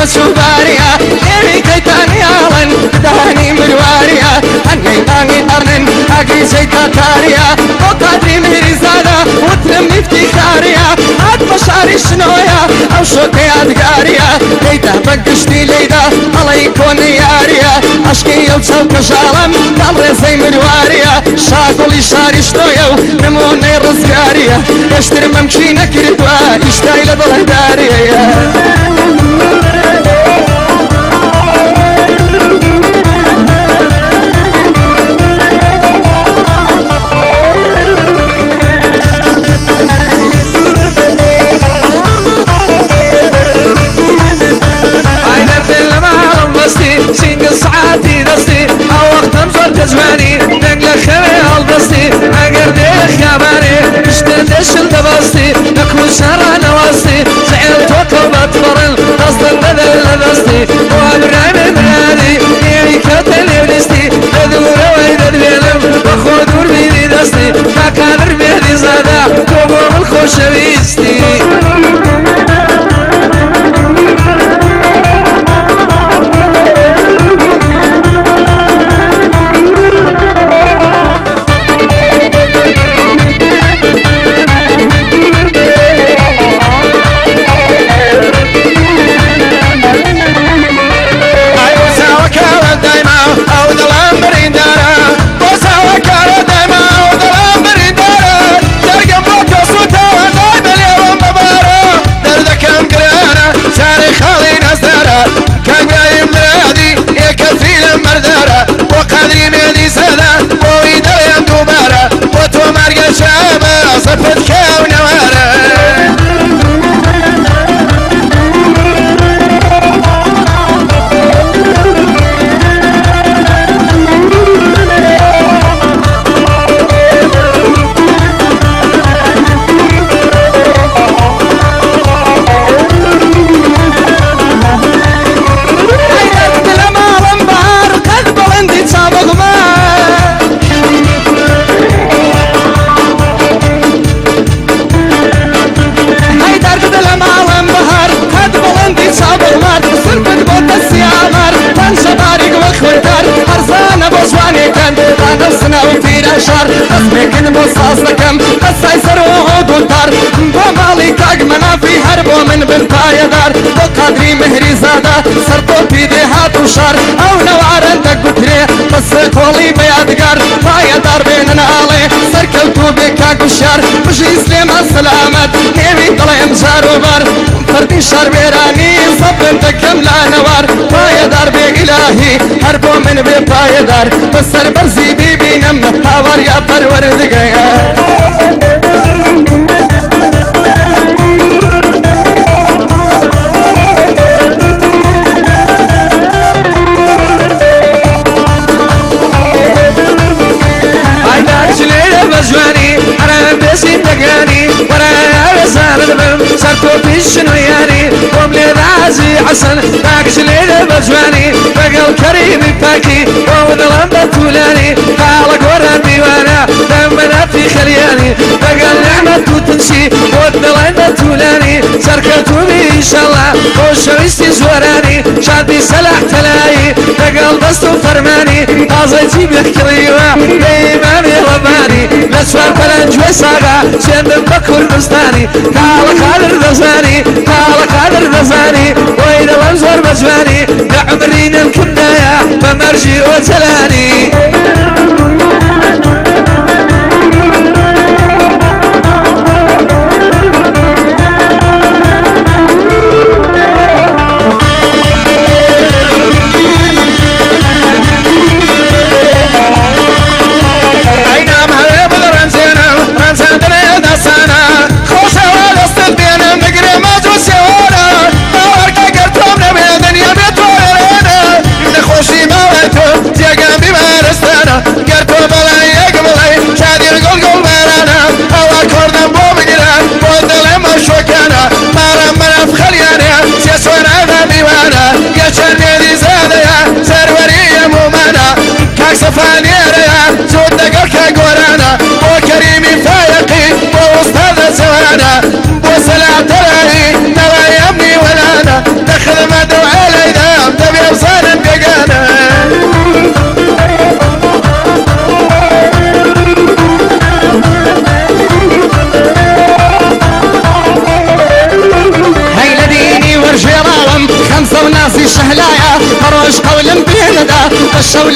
بەسوباریە لێوی کەیتانیاڵن دانی مرواریە هەنگەی ئەڕن ئاگری جەی تاتاریە بۆ قادری میریزادە وترم ئیفتیخاریە هات بە شاری شنۆیە ئەو شۆکە یادگاریە لێیدا بە گشتی لێیدا ئەڵەی کۆنی یاریە عەشقی ئەو چاو کەژاڵم داڵ ڕێزەی مرواریە شاگوڵی شاری شنۆیە و نمونەی ڕزگاریە پێشتر مەمکی نەکردووە ئیشتای لە دڵداریە. سعاتي دەستی ئەو وەختم زۆر دەجوانی دەنگ لە خەوێ هەڵدەستی ئەگەر دێ خیابانێ پشتە دەشل دەبەستی نەکوشەڕە نەوەستی زعێل تۆ کەوبەت فڕن دەستم بەدەل لە دەستی بۆ ئەبرایمێ مرادی نێوی کەوتە لێو لیستی لە دوورەوەی دەدوێنم بە خۆ دوور بیری دەستی کاکانر مێدی زادە تۆ بۆ من خۆشەویستی. شار دەستپێکردن بۆ ساز دەکەم قەسای سەر و هۆدوتار بۆ ماڵی کاک مەنافی هەر بۆ من بن پایەدار بۆ قادری مهری زادە سەرتۆپی دێهات و شار ئەو نەوارن دەگوترێ بەس کۆڵی بە یادگار پایەدار بێنن ئاڵێ سەرکەوتوو بێ کاک و شار بژی سلێمان سەلامەت نێوی دڵێم جاروبار فەردی شار وێرانی سەبرم دەکەم لانەوار پایەدار بێ ئیلاهی هەر بۆ من بێ پایەدار بەسەر بەرزی بیبینم هاوار یا پەروەردگەیە. بەجوانی ئەرام بێسیم دەگانی وەرە ئاوێزانت بم سەرتۆپی شنویانی بۆم لێ رازی حەسەن تاکش لێرە بەجوانی لەگەڵ کەریمی پاکی بۆ دڵم بە تولانی قاڵە گۆران میوانە دەمەنافی خەلیانی لەگەڵ نعمەت و تنشی بۆ دڵم بە تولانی سەرکەوتووی ئینشەڵڵا خۆشەویستی زۆرانی شادی سەلاح تەلایی لەگەڵ دەست و فەرمانی تازەی بێکڕیوە بە ئیمامی ڕەبانی لە چوار پەلەنجوێ ساغا چێندم بە کوردستانی کاڵە قادر دەزانی کاڵە قادر دەزانی وەی دڵم زۆر بەجوانی لە عومری نەمکردایە بە مەرجی ئۆجەلانی.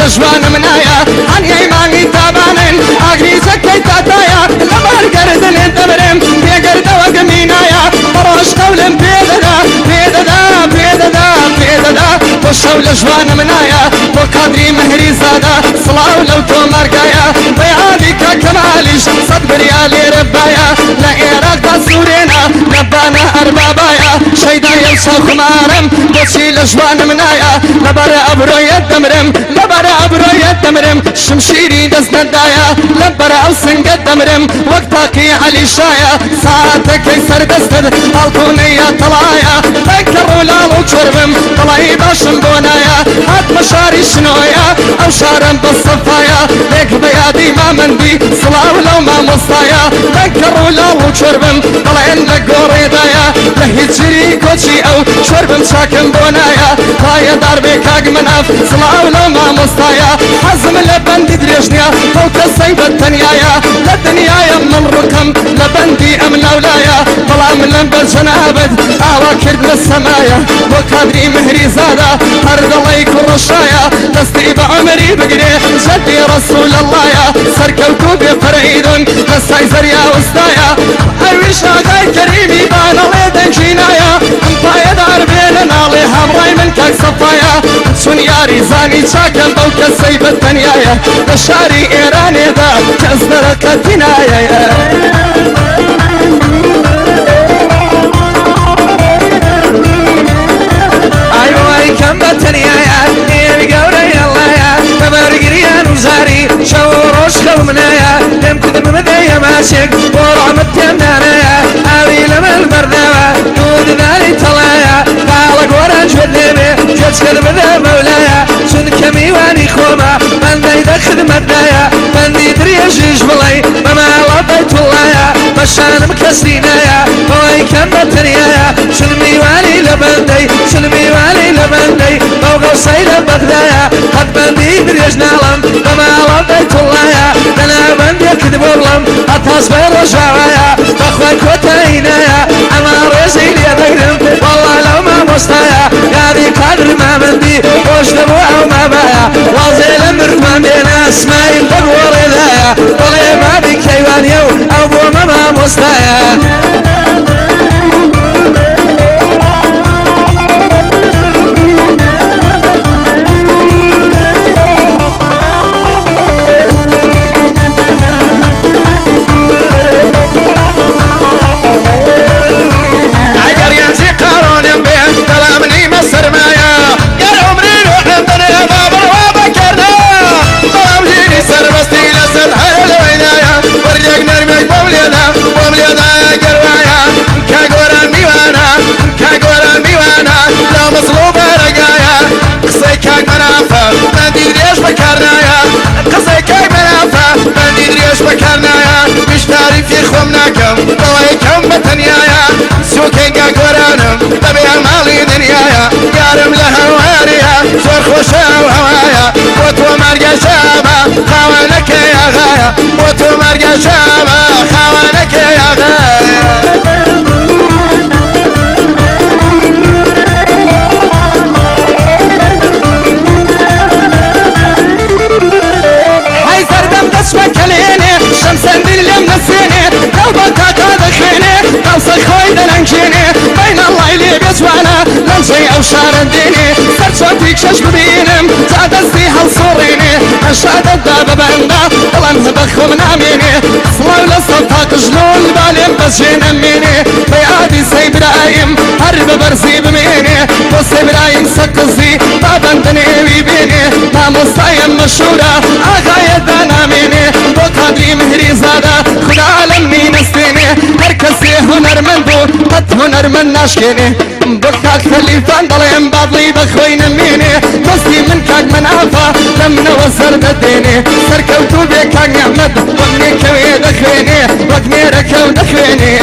لە ژوانم نایە، هەنیەی مانگی تابانن ئاگری چەکەی تاتایە، لەبەر گەردنت دەمرم بێگەردەوە گەمینایە، بەڕۆژ قەولم پێدەدا پێدەدا پێدەدا پێدەدا، بۆ شەو لە ژوانم نایە، بۆ قادری مهری زادە سڵاو لەو تۆمارگایە، بەیادی کاک کەمالیش سەد بریا لێرە بایە، لە عێراقدا سوورێنە لە بانە ئەربابایە، شەیدایە و شەوخمارم بۆچی لە ژوانم نایە، لەبەر ئەبرۆیەت دەمرم لەبەر ئەبرۆیەت دەمرم، شمشیری دەست نەدایە، لەبەر ئەو سنگەت دەمرم وەک تاقی عەلی شایە، ساتەکەی سەردەستت ئاڵتونەیە تەڵایە، بەکەڕ و لاڵ و چۆربم دڵی باشم بۆ نایە، هاتمە شاری شنۆیە ئەو شارم بە سەفایە، لێک بە یادی مامەندی سڵاو لەو مامۆستایە، بەکەڕ و لاڵ و چۆربم دڵێن لە گۆڕێدایە، لە هیچری کۆچی ئەو چۆربم چاکم بۆ نایە، پایەدار بێ کاک مناف سڵاو لەو مامۆستایە، حەزم لە بەندی درێژ نییە بەو کەسەی بە تەنیایە، لە دنیایە من ڕقم لە بەندی ئەم لاولایە، بەڵام لەم بە جەنابت ئاوا کرد لە سەمایە، بۆ قادری مهری زادە هەر دڵی کوڕشایە، دەستی بە عومری بگرێ جەدی ڕەسوول اللهیە، سەرکەوتوو بێ فەرەیدون لە سای زەریا وستایە، ئەویش ئاغای کەریمی بانەڵێ دەنگی نایە، پایەدار بێ لە ناڵێ هاوڕای من کاک سەفایە، چون یاری زانی چاکەم بەو کەسەی بە تەنیایە، لە شاری ئێرانێدا کەس دەرەقەتی نایە. ئای وای کەم بە تەنیایە ئێوی گەورەی ئەڵڵایە، بە بەرگریان و زاری شەو و ڕۆژ خەوم نایە، لێم کردم بدەیە ماچێک بۆ ڕەحمەت پێم دانایە، ئاوی لە من بەرداوە دوو ددانی تەڵایە، باڵە گۆران گوێت لێبێ گوێچکەت بدە مەولایە، چونکە میوانی خۆمە بەندەی دە خدمەتدایە، بەندی درێژیش بڵێ بە ماڵە بەیتوڵایە، بە شانم کەسی نایە بەوەی کەم بە تەنیایە، چون میوانی لە بەندەی چون میوانی لە بەندەی بەو غەوسەی لە بەغدایە، قەت بەندی درێژ ناڵم بە ماڵە بەیتوڵایە، دەنا بەندێکت بۆ بڵم هەتاس بە ڕۆژاوایە، بەخوای کۆتایی نایە ئەمە ڕێزی لێ دەگرم وەڵا لەو مامۆستایە، یادی قادر مامەندی خۆش دەبوو ئەو مابایە، وازێ لە مردمان بێنە ئەسمایل بەگۆڕێدایە، بەڵێ بابی کەیوانیە و ئەو بۆمە مامۆستایە. ئەگەر گەنجی قارۆنم بێ بەڵام نیمە سەرمایە، گەر عومری ڕۆحم بنێ با بڕوا بەکەرنا، بەڵام ژیری سەربەستی لەسەر هەر لەوەیدایە، وەرگێک نەرمێک بۆم لێدا بۆم لێدایە، گەروایە کە گۆران میوانە کە گۆران میوانە لە مەسڵ و بارەگایە، قسەی کاک مەنافە بەندی درێژ بەکارنایە، قسەی کاک مەنافە بەندی درێژ بەکارنایە، هیچ تاریفی خۆم ناکەم بەوەی کەم بە تەنیایە، سوکەی گۆرانم بەبێ ماڵی دنیایە، یارم لە هەواریا زۆر خۆشە ئەو هەوایە، بۆ تۆ مارگە شابە خاوەنەکەی ئاغایە، بۆ تۆ مارگە شابە خاوەنەکەی ئاغایە. هەی زەردەم دەچمە کەلێنێ شەمسەندیل لێم نەسێنێ، لەو بەتاقا دەخوێنێ قەوسە خۆی دەلەنگێنێ، بەینەڵڵای لێ بێجوانە لەنجەی ئەو شارە دێنێ، سەرچۆپی کەش ببینم تا دەستی هەڵسوڕێنێ، ئەشادەتدا بە بەندە دڵم بە خۆم نامێنێ، سڵاو لە سەفا قژلول با لێم بەجێ نەمێنێ، بە یادی سەی برایم هەر بە بەرزی بمێنێ، بۆ سەی برایم سەقزی با بەندنێوی بێنێ، مامۆستایم مەشهورە ئاغایە دانامێنێ، بۆ قادری مهری زادە خودا لەمنی نەستێنێ، هەر کەسێ هونەرمەند بوو قەت هونەرمەند ناشکێنێ، بۆ کاک خەلیفان دەڵێم بادڵی بە خۆی نەمێنێ، دەستی من کاک مەنافە لە منەوە زەردە دێنێ، سەرکەوتوو بێ کاک نیعمەت وەک نێکەوێ دەخوێنێ، وەک نێرەکەو دەخوێنێ.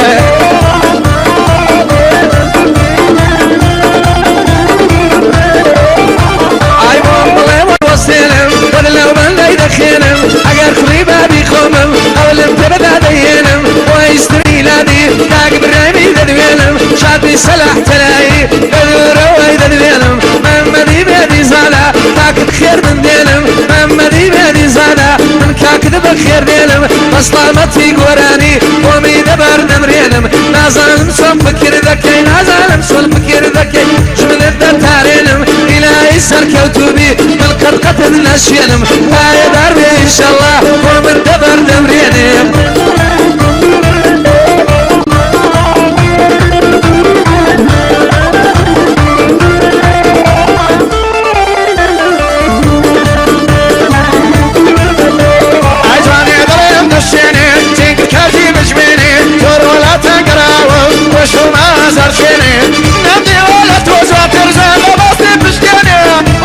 ئای بۆم بڵێ وەستێنم وەر لەو بەندەی دەخێنم، ئەگەر کوڕی بابی خۆمم ئەولم پێ بەدا دەهێنم، بۆ ئیستری لادی کاک برامی دەدوێنم، شادی سەلاح تەلایی بە دوورەوەی دەدوێنم، مەمەدی بێدی زالە کاکت خێر من دێنم. بەسلامەتی گۆرانی بۆمی دەبەر دەمرێنم نازانم چۆن فکر دەکەی نازانم چۆن فکر دەکەی ژمنت دەتارێنم ئیلاهی سەرکەوتوبی من قەت قەتت نەشێنم پایەدار بێ ئینشەڵڵا بۆ من دەبەر دەمرێنم. ئەجوانێ دڵم دەشێنێ چێنکە کاتی بژمێنێ زۆر وڵاتە گەڕاوە وەش و مازار شوێنێ نەمدیوە لە تۆ زیاتر زان بە باستی پشتێنێ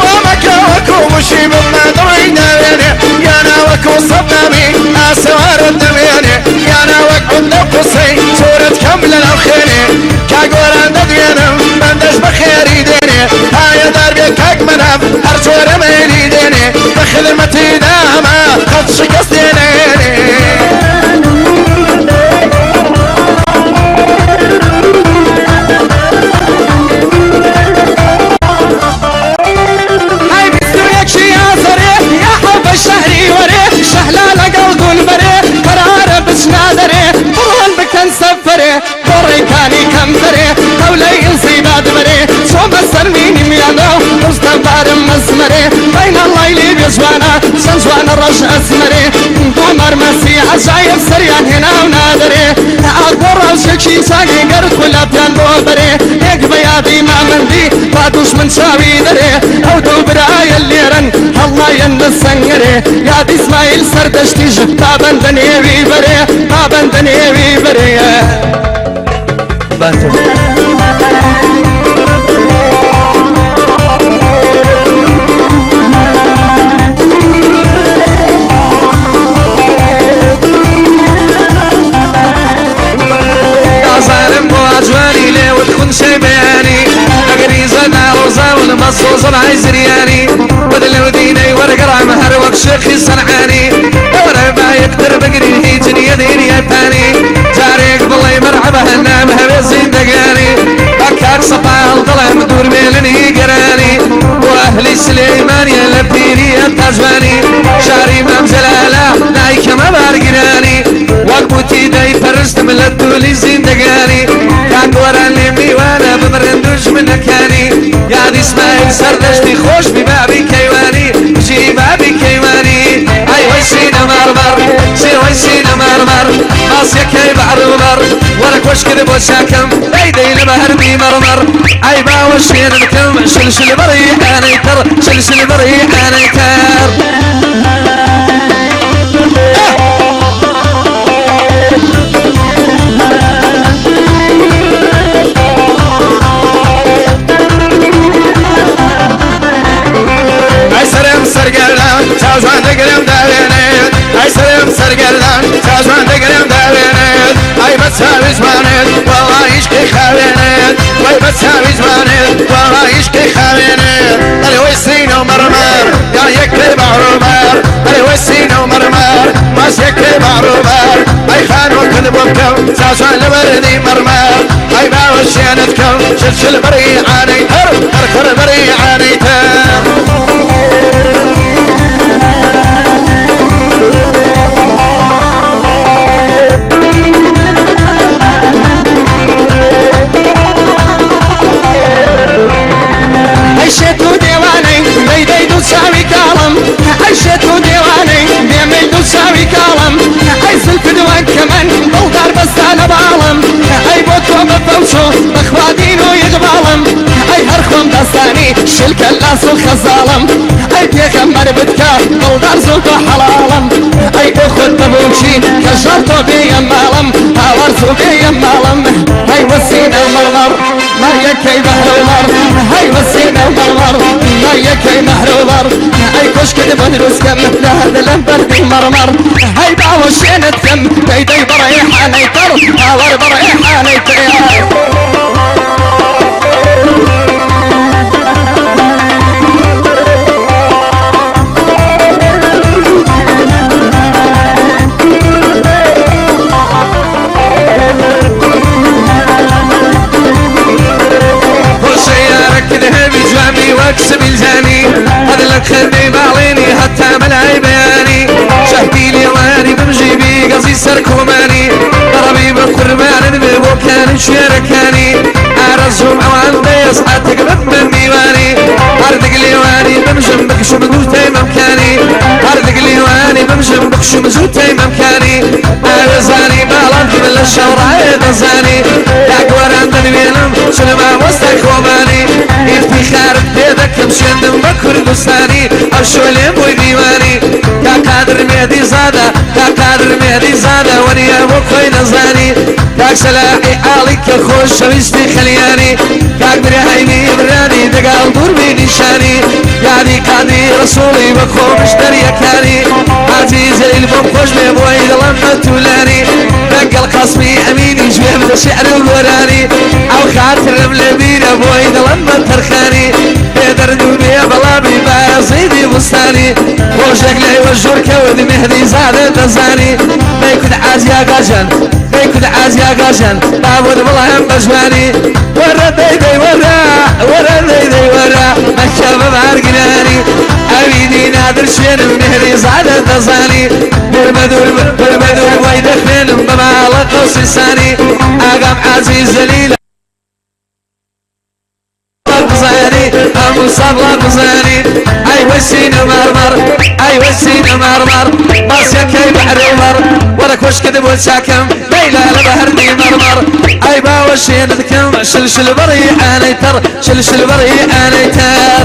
وامەکە وەکو وشی بمە دڵی ناوێنێ یانە وەکو سەدامی ئاسەوارت دەمێنێ یانە وەک عوندە قسەی چۆرت کەم لەناو خوێنێ کاگۆران دەدوێنم بەندەش بەخێری دێنێ پایەدار بێ کاک مەناف هەر جۆرە مەیلی دێنێ بە خدمەتی داما قەت شکست دێنێنێ. هاي بیست و یەکی ئازەرێ یا حەوبە شەهری وەرێ شەهلا لەگەڵ گولبەرێ قەرارە بچنا دەرێ بڕۆن بکەن سەفەرێ بۆ ڕێکانی کەمتەرێ قەولەی ئینسیبات بەرێ چۆن بە سەرمینی میانە مستەبارم مەزمەرێ بین اللەیلی بێجوانە چەند جوانە ڕەش ئەسمەرێ دوو مەرمەسی عەجایب سەریان هێنا و نادەرێ ئاگۆ ڕەوشێکی چاکی گەرد خولەپیان بۆ بەرێ یەک بە یادی مامەندی با دوژمن چاوی دەرێ ئەو دوو برایە لێرن هەڵنایەن لە سەنگەرێ یاد ئیسماعیل سەردەشتیش پابەندە نێوی بەرێ پابەندە نێوی بەرێ. باتم. نازانم بۆ ئاجوانی لێوت خونچەی بەیانی ئەگەری زەنا ڕۆزاون بە سۆزەڵای زریانی بدلە و دینەی وەرگەڕام هەر وەک شێخی سەنعانی وەرە با یەکتر بگرین هیچ نییە دینیە پانی جارێک بڵێ مەرحەبە نام هەوێ زیندەگانی بە کاک سەفا هەڵدەڵێم دوور بێ لە نیگەرانی بۆ ئەهلی سلەیمانیە لە پیریە تاجوانی شاری مام جەلالە نایکەمە بارگرانی وەک بوتی دەیپەرستم لە دوولی زیندەگانی کاگۆران لێ میوانە بمرن دوژمنەکانی یاد ئیسماعیل سەردەشتی خۆش بی بابی کەیوانی بژی بابی کەیوانی ئەی وەی سینە مەڕمەڕ سێوەی سینە مەڕمەڕ ماسیەکەی بەعڕوبەڕ وەرە کۆشکرد بۆ چاکەم دەی دەی لە بەهەردی مەڕمەڕ ئەی باوەشێنم کەم شلشل بەڕی ئانەی تەڕ شلشل بەڕی ئانەی تەڕ. ئەی سەرم سەرگەردان چاوجوان دەگرم داوێنێت ئەی سەرم سەرگەردان چاوجوان دەگرم داوێنێت ئەی بە چاوی جوانێت وەڵا عیشقی خاوێنێت وەی بە چاوی جوانێت وەڵا عیشقی خاوێنێت ئەرێ وەی سینە و مەڕمەڕ یا یەکێ بەعڕوبەر ئەرێ وەی سینە و مەڕمەڕ ماس یەکێ بەعڕوبەر ئەی خانوو کن بۆ بکەم چاوجوان لە بەردی مەڕمەڕ ئەی باوەشێنت کەم شلشل بەڕی عانەی تەڕ خڕخڕ بەڕی عانەی تەڕ. ئەی شێت و دێوانەی دەیدەی دوو چاوی کاڵم ئەی شێت و دێوانەی بێمەی دوو چاوی کاڵم ئەی زلفت وەک کەمەن دڵدار بەستانە باڵم ئەی بۆ تۆ بەفەوچۆ بەخوا دین و یەکباڵم ئەی هەر خۆم دەستانی شلکە لاس و خەزاڵم ئەی پێغەمبەر بتکە دڵدار زوو تۆ حەڵاڵم ئەی بۆ خۆت بەبووچی کە ژەڕ تۆ بێیە ماڵم هاوار زوو بێیە ماڵم هەی وەسینە مەڕمەڕ ما یەکەی بەهرەومەڕ هەی وەسینە مەڕمەڕ ما یەکەی بەهرەومەڕ ئەی کۆشکت بۆ دروستکەم لە هەردە لەم بەردی مەڕمەڕ هەی باوەشێنت کەم دەی دەی بەڕێحانەی تەڕ هاوار بەڕێحانەی تەڕ. هۆشیارە ذهبي جوامي واكسب الجاني هذا لك خدي بعليني حتى ملاي بياني شهدي لي واني بمجيبي قصي بکشم دووتەی مەمکانی هەردگ لیوانی بمژم بکشم زووتەی مەمکانی ئاوێزانی باڵام من لە شەوڕایە دەزانی تاگوەران دەنوێنم چنە مامۆستای خۆمانی ئیفتیخارت پێ دەکەم شوێندم بە کوردستانی ئەو شۆلێم بۆی میوانی کا قادر مێدی زادە کا قادر مێدی زادە وەنیە بۆ خۆی نەزانی کاک سەلاحی ئاڵی کە خۆشەویستی خەلیانی کاک براهیمی برانی دەگاڵ دووربی نیشانی یادی قادری ڕسوڵی بە خۆمش دەریەکانی حاجی جەلیل بۆم خۆش بێ بۆی دڵم بە تولانی لەگەڵ قاسمی ئەمینی ژێم لە شعر و گۆرانی ئەو خاترم لە بیرە بۆی دڵم بە تەرخانی بێ دەرد و بێ بەڵامی بایەزیدی بوستانی ڕۆژێک لەیوە ژوور کەوت مهدی زادە دەزانی دەیکوت عازیا گاجان دەیکوت عازیا گاجان بابوت بڵێم بە جوانی وەرە دەی دەی وەرە وەرە دەی دەی وەرە مەکە بە بارگرانی ئەوی دی نادر شوێنم مهدی زادە دەزانی برمەدور برمەدور وای دەخوێنم بە ماڵە قەوسی سانی ئاگام عازیز زەلیل بزاني ابو صبلا بزاني اي وسينا مرمر اي وسينا مرمر ماسيا كي بحر ومر ورك وش كذب وشاكم ليلى لبهردي مرمر اي باوشين ذكم شلشل بري انا يتر شلشل بري انا يتر.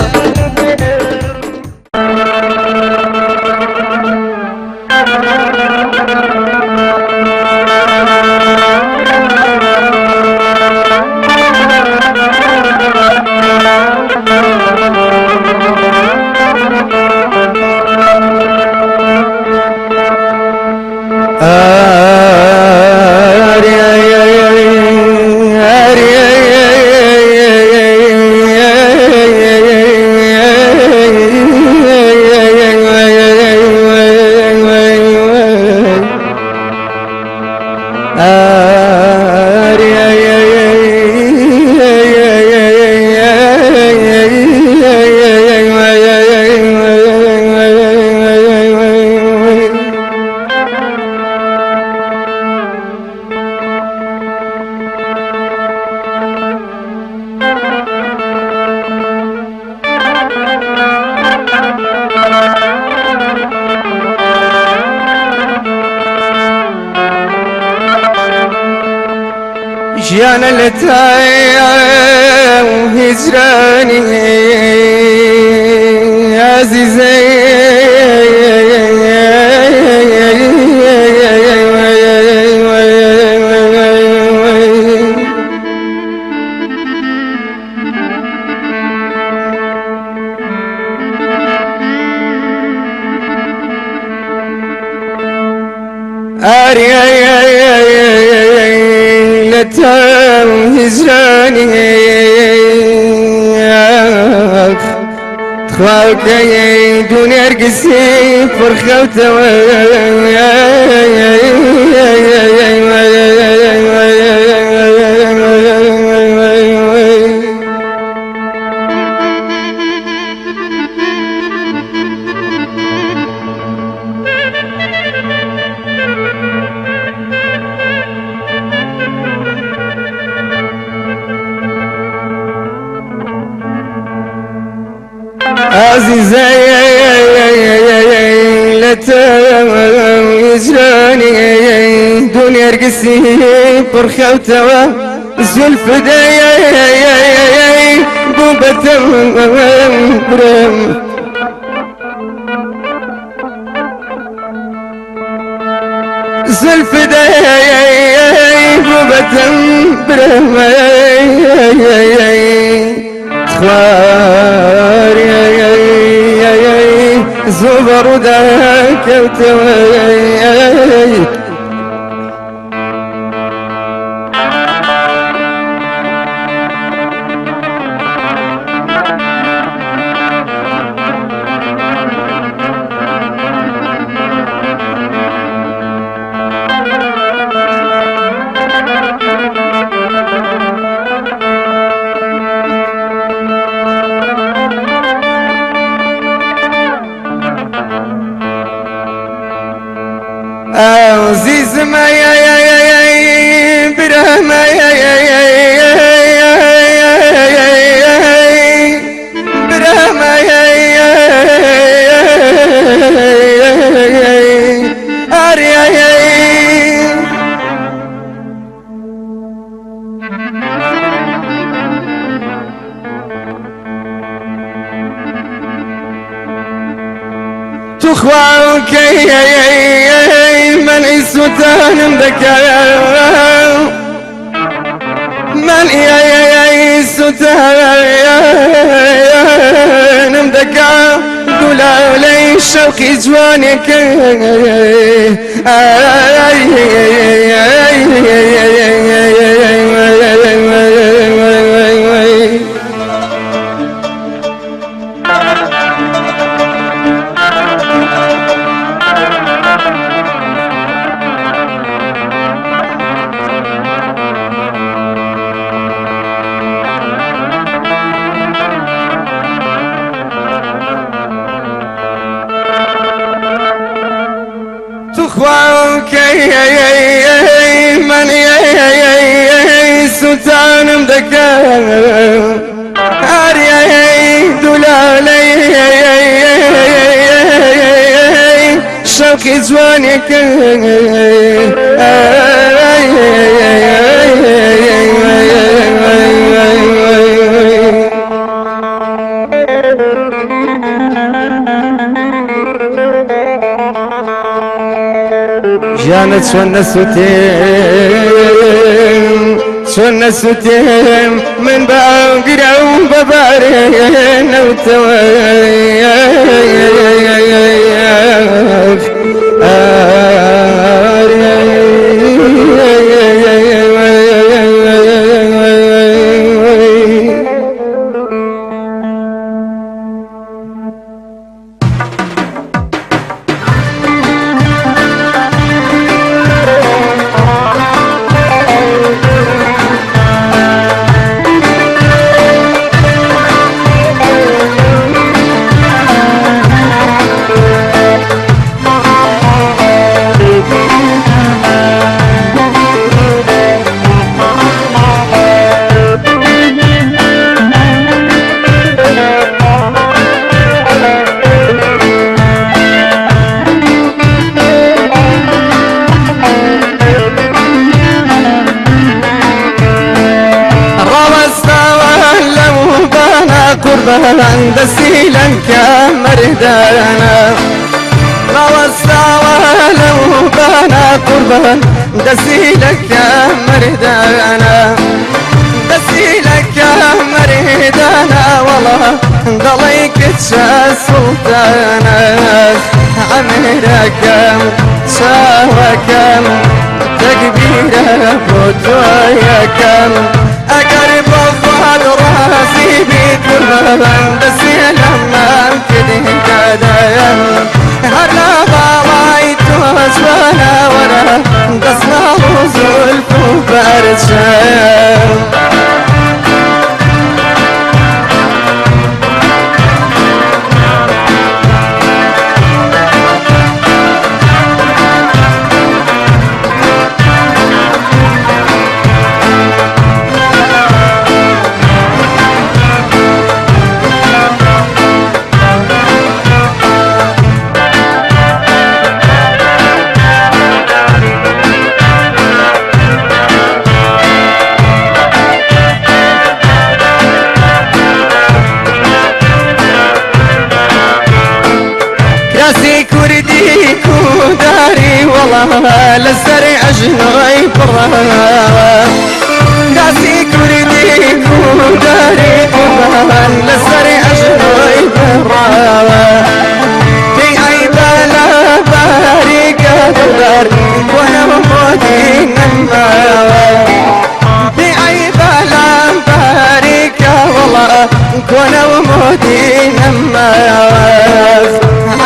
ژیانە لە تای و هیجرانی عزیزەی خواکەی دوو نێرگسی پڕخەوتەوە عزيزي لتجراني دنيا رقسي فرخوتوا زلف داي بوبتم برم زلف داي بوبتم برم خوار زبر ذاك وتوي. کەی مەنعی سوتانم دەکا مەنعی سوتانم دەکا گولالەی شەوقی جوانێکە توخوا کەی مەنعی سوتانم دەکا ئاریای دولالەی شەوقی جوانێکە ژیانە چۆن نەسوتێم چۆن نەسوتێم من بە ئاگرە و بە بارێنەوتەوە ڕاوەستاوە لەو بانا قوربان دەستی لەنکە مەردانە ڕاوەستاوە لەو بانا قوربان دەستی لەنکە مەردانە دەستی لەنکە مەردانە وەڵا دەڵێی کچە سوڵتانە عەمرەکەم چاوەکەم تەکبیرە بۆ تۆ یەکەم ئەگەر بۆ خوا ڕازی بیت قوربان دەستی لەمام کردم هەر لە باڵای تۆ جوانە وەرە دەسماڵ و زولف و بەرچەم. کراسی کوردی کوداری وەڵا لەسەر ئەژنۆی پڕاوە کراسی کوردی کوداری قوربان لەسەر ئەژنۆی پڕاوە پێی عەیبە لە باریکە دڵدار کۆنە مۆدی نەماوە پێی عەیبە لە باریکە وەڵا کۆنە مۆدی نەماوە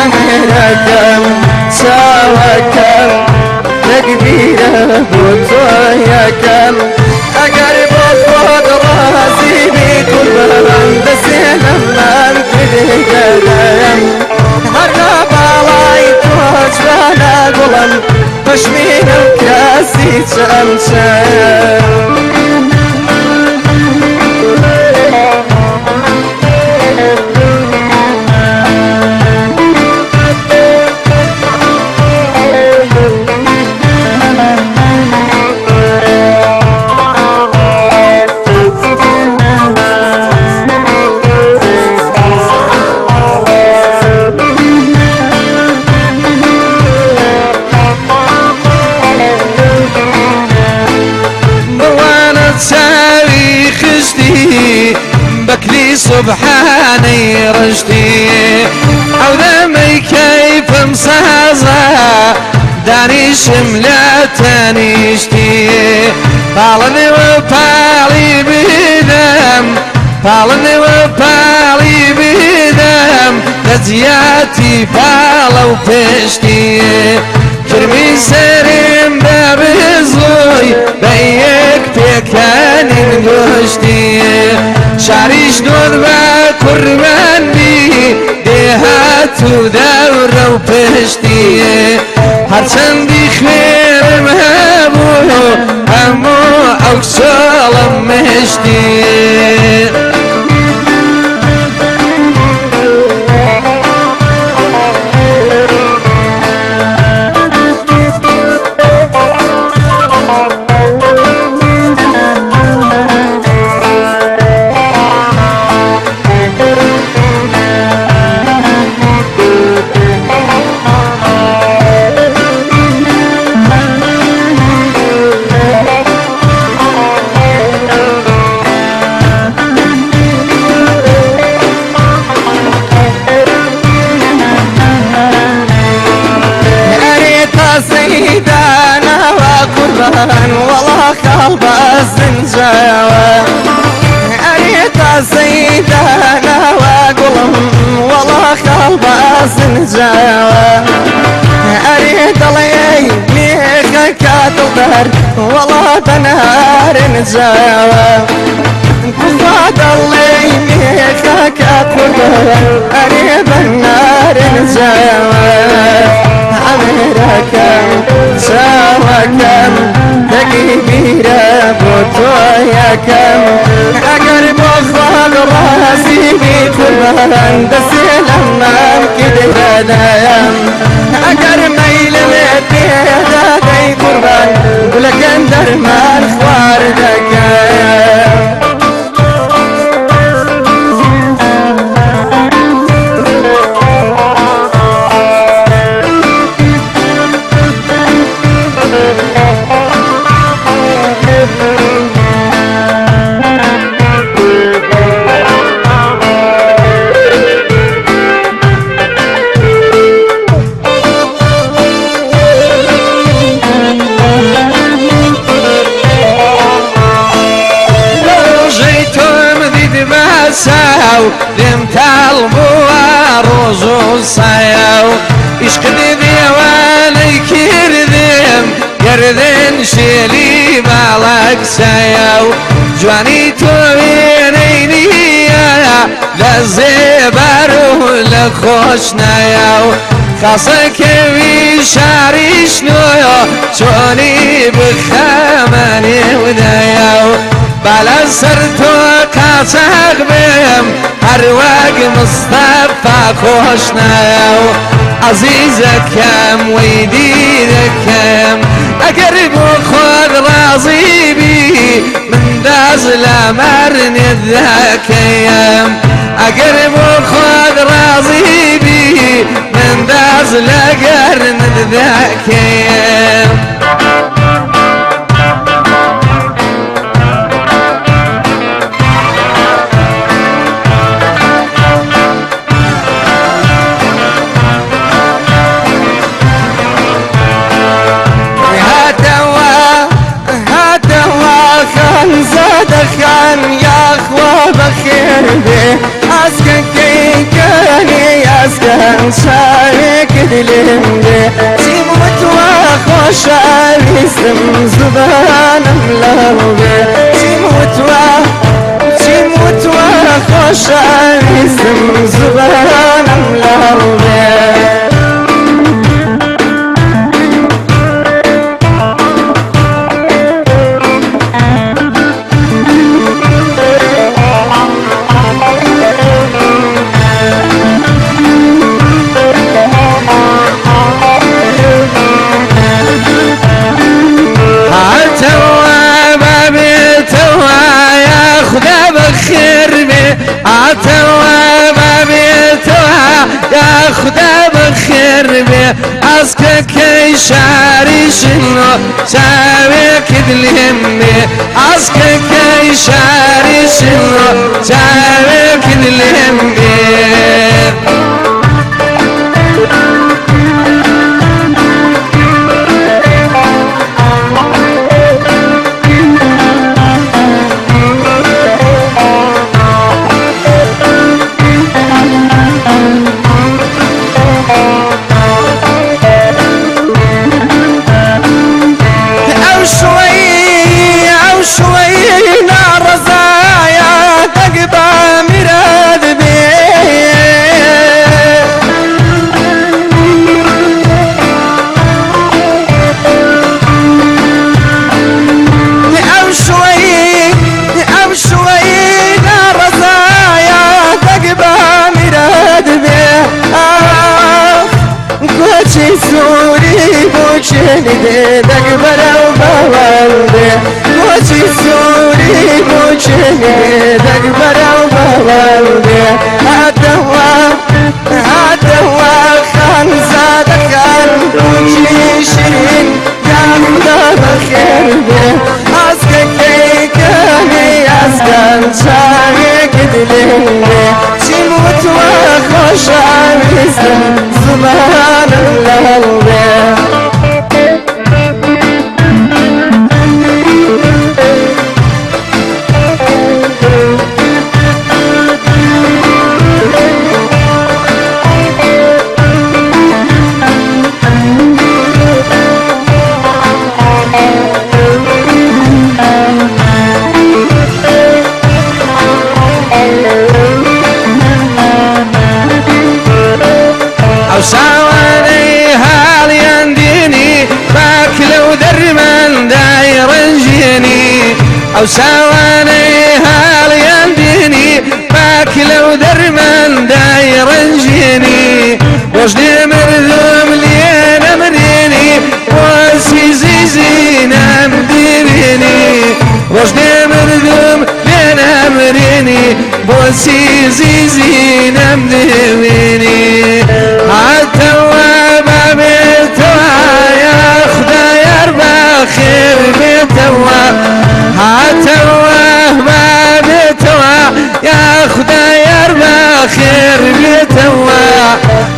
عەمرەکەم چاوەکەم تەکبیرە بۆ تۆ یەکەم ئەگەر بۆ خۆت ڕازی بیت قوربان دەسێ لەمان کردم هەر لە باڵای تۆ جوانە گوڵم پەشمینە و کراسی چەمچەم. سوبحانەی ڕشتی. ئەو دەمەی کەیفم سازە دانیشم لە تەنیشتی، پاڵنەوە پاڵی بدەم، پاڵنەوە پاڵی بدەم لە جیاتی پاڵە و پشتی. کرمی سەرم بە بزۆی بە یەک پێکەنین گۆشتی، شاریش نۆت بە قوربان بی دێهات و دەورە و پشتی. هەرچەندی خوێنم هەبوو هەموو ئەو کچۆڵم مشتی. قوربان وەڵا خاڵ بە زنجاوە، ئەرێ تا سەیدانەوە گوڵم وەڵا خاڵ بە زنجاوە. ئەرێ دەڵێی مێخەکە دڵدار وەڵا بەنارن جاوە، کوخوا دەڵێی مێخەکە قوربان ئەرێ بەنارن جاوە. ئەمرەکەم چاوەکەم دەگی بیرە بۆ تۆ یەکەم، ئەگەر بۆ خوا ڕازی بی قوربان دەسێ لەمام کردەدەم، ئەگەر مەیلم پێدا دەی قوربان گولەکەم دەرمان خوار دەکەم. چاو لێم تاڵ بووە ڕۆژ و سایە و ئیشقت دێوانەی کردم گەردن شێلی باڵاک سایە و جوانی تۆ وێنەی نییە لە زێبار و لە خۆشنایە و خاسەکەوی شاریش نۆیە چۆنی بخەمە نێودایە و بالا سەر تۆ قاچاق بێم هەروەک مستەفا خۆشنایە و عەزیزەکەم وەی دیرەکەم ئەگەر بۆ خۆت ڕازی بی من داز لە مەرنێت دەکەیم، ئەگەر بۆ خۆت ڕازی بی من داز لە گەرنت دەکەیم. خان یاخوا بەخێر بێ ئاسکەکەی کەنێ ئاسکەن چاوێک دلێم بێ چیم وتوە خۆشەویستم زبانم لەو بێ، چیم وتوە چیم وتوە خۆشەویستم زبانم لەو بێ. خدا بەخێر بێ ئاسکەکەی شاری شنۆ چاوێکت لێم بێ، ئاسکەکەی شاری شنۆ چاوێکت لێم بێ. ئەو شوەی ئەو شوەی ناڕەزایە دەنگ بە میراد بێ. ئەو شوەی ئەو شوەی ناڕەزایە دەنگ بە میراد بێ. ئاخ کۆچی سووری بۆ چێنی دێ دەنگ بەرەو باوان بێ. کۆچی سووری بۆ چێنی دێ دەنگ بەرەو باوان بێ. هاتەوە هاتەوە خانزادەکان بۆچی شیرین یا خودا بەخێر بێ. ئاسکەکەی کەمی ئاسکان چاوێکت لێم بێ. چیم وتوە خۆشەویستم زمانم لەڵ بێ. ئەو ساوانەی هاڵیان دێنی باک لەو دەرمەندای ڕەنجێنی. ئەو ساوانەی هاڵیان دێنی باک لەو دەرمەندای ڕەنجێنی. ڕۆژ لێ مردم لێ نەمرێنی بۆسی زیزی نەمدیرێنی. ڕۆژ لێ مردم لێ نەمرێنی بۆسی زیزی نەمدێوێنی. هاتەوە بابێتەوە یا خدایار بەخێر بێتەوە. هاتەوە بابێتەوە یا خدایار بەخێر بێتەوە.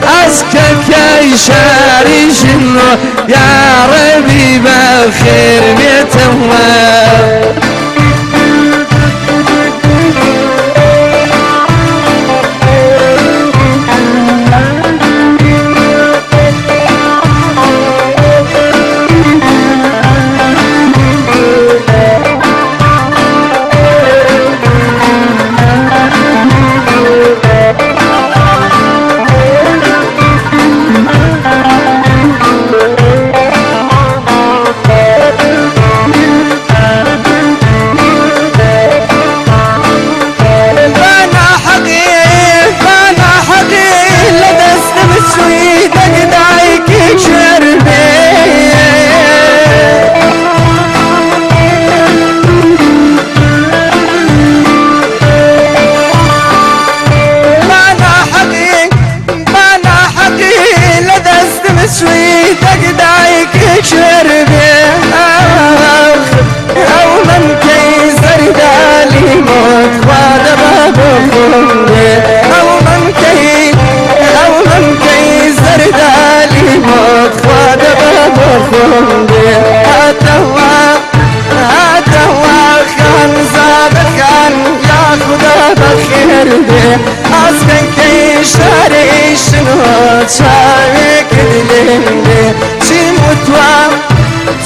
ئەسکەکەی شاری ژنۆ یا ڕەبی بەخێر بێتەوە.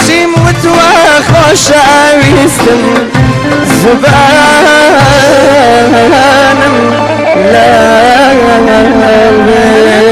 چیم وتوە خۆشەویستم زبانم لەڵ بێ.